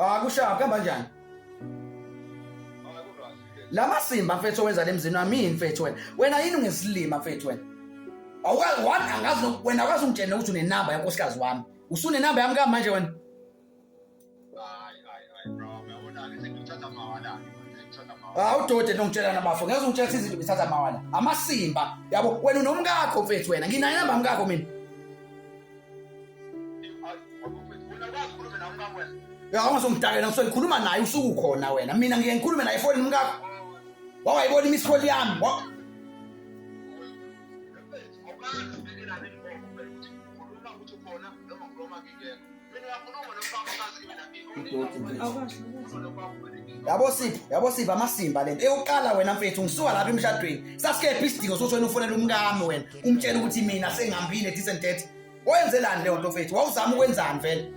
Ah kushaya kuhamba kanjani? Lamasimba mfethu owenza lemzini wami yini mfethu wena? Wena yini ungesilima mfethu wena? Awukazi one angazi wena awukazi ungitshele ukuthi unenamba yankosikazi wami. Usunenamba yami kamanje wena? Hawu dode nongitshela nabafo ngeke ungitshela ukuthi izinto ngithatha mawala. Amasimba yabo wena unomkakho mfethu wena. Nginayo inamba yomkakho mina. Ya ungazongidakela ngisuke ngikhuluma naye usuke ukhona wena. Mina ngike ngikhulume naye efonini umkakho. Wawayibona imiss call yami. Yabo Sipho, yabo Sipho amasimba lento. Eyokuqala wena mfethu ngisuka lapha emshadweni. Sasikephi isidingo sokuthi wena ufonele umkami wena, umtshela ukuthi mina sengihambile this and that. Wayenzelani leyo nto mfethu? Wawuzama ukwenzani vele?